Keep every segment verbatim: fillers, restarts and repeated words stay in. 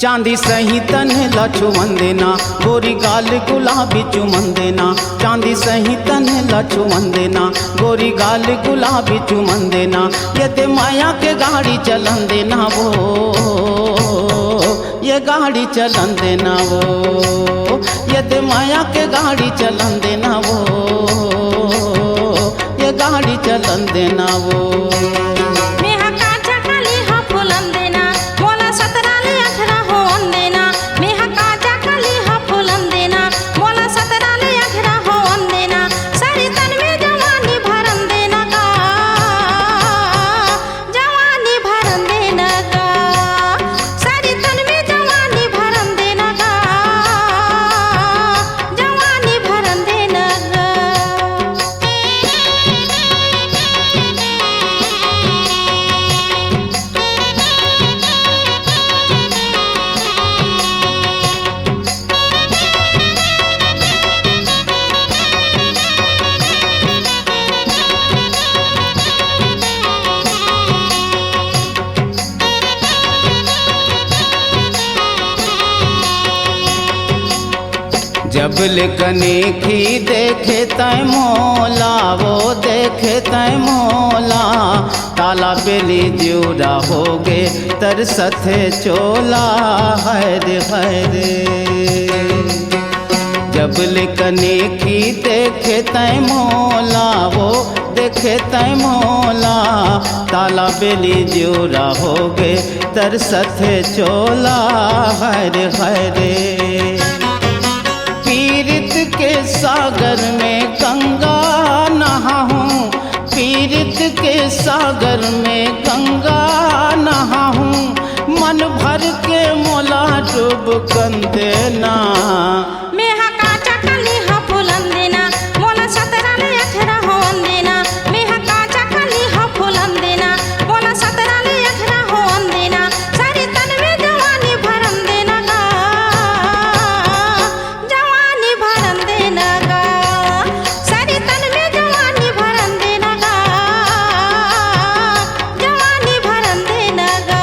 चांदी सही तन ला छुवन देना, गोरी गाल गुलाबी चुमन देना। चांदी सही तन ला छुवन देना, गोरी गाल गुलाबी चुमन देना। ये दे माया के गाड़ी चलन देना वो, ये गाड़ी चलन देना वो, ये दे माया के गाड़ी चलन देना वो, ये गाड़ी चलन देना वो। मेहा काचा काली हा फुलन देना, मोला सतरा ले अठारह होवन देना। मेहा काचा काली हा फुलन देना, मोला सतरा ले अठारह होवन देना। सारी तन में जवानी भरन देना का, जवानी भरन देना का। सारी तन में जवानी भरन देना का, जवानी भरन देना का। जब ले कनेखी देखे तै मोला, वो देखे तै मोला, ताला बेली जिउरा होगे तरसथे चोला, हाय रे, हाय रे। जब ले कनेखी देखे तै मोला, वो देखे तै मोला, ताला बेली जिउरा होगे तरसथे चोला, हाय रे, हाय रे। पीरित के सागर में गंगा नहाहूँ, पीरित के सागर में गंगा नहाहूँ, मन भर के मोला डुबकन देना। मेहा काचा काली हा फुलन देना, मोला सतरा ले अठारह होवन देना। मेहा काचा काली हा फुलन देना, मोला सतरा ले अठारह होवन देना। सारी तन में जवानी भरन देना गा, जवानी भरन देना गा। सारी तन में जवानी भरन देना गा, जवानी भरन देना गा।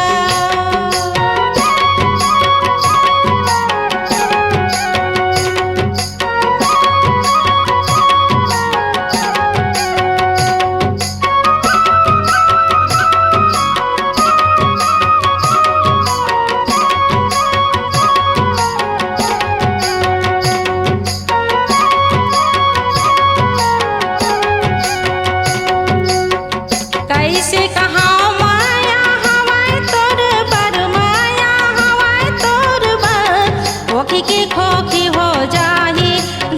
कइसे कहां माया हवय तोर बर, माया हवय तोर बर। ओखी के खोखी हो जाही,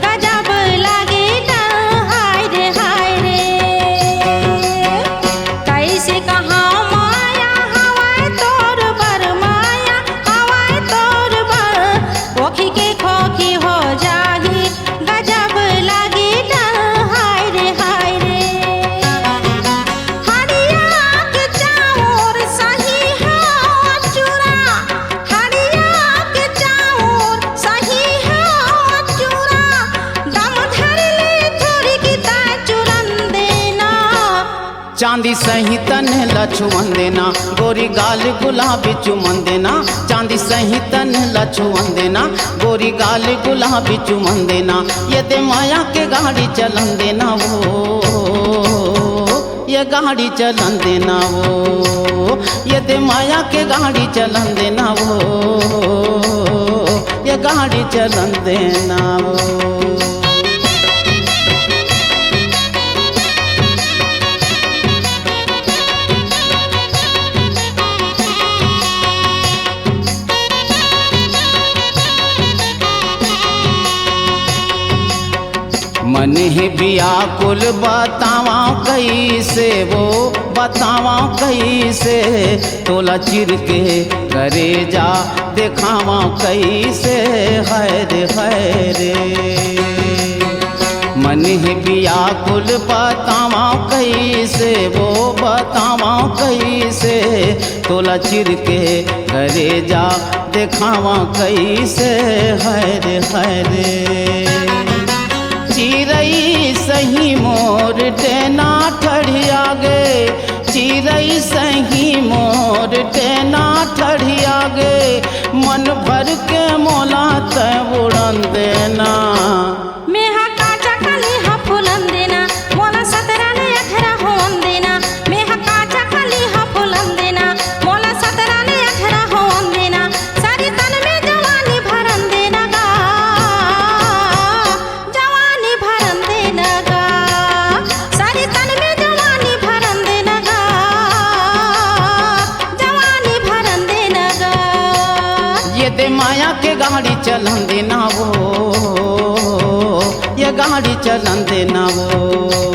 गजब लागे डर, हाय रे, हाय रे। कइसे कहां माया हवय तोर बर, माया हवय तोर बर। ओखी के खोखी हो जाही, गजब लागे डर, हाय रे, हाय रे। हरिया के चाउर सही हा चूरा, हरिया के चाउर सही हा चूरा, दम धर ले थोड़ी की ताय चूरन देना। चांदी सही तन ला छुवन देना, गोरी गाल गुलाबी चुमन देना। चांदी सही तन ला छुवन देना, गोरी गाल गुलाबी चुमन देना। ये दे माया के गाड़ी चलन देना वो, ये गाड़ी चलन देना वो, ये दे माया के गाड़ी चलन देना वो, ये गाड़ी चलन देना वो। मन ही व्याकुल बतावा कइसे वो, बतावा कइसे, तोला चिर के करेजा देखावा कइसे, हाय रे, हाय रे। मन ही व्याकुल बतावा कइसे वो, बतावा कइसे, तोला चिर के करेजा देखावा कइसे, हाय रे, हाय रे। चिरई सही मोर टेना ठढ़िया गे, चिरई सही मोर टेना ठढ़िया गे, मन भर के मोला तै उड़न देना। मेहा काचा कली ह फूलन देना, मोला सतरा ले अठारह होन देना। मेहा काचा कली ह फूलन देना, मोला सतरा ले अठारह होन देना। सारी तन में जवानी भरन देना गा, जवानी भरन देना गा। सारी तन में जवानी भरन देना गा, जवानी भरन देना गा। ये दे माया के गाड़ी चलन देना वो, ये गाड़ी चलन देना वो।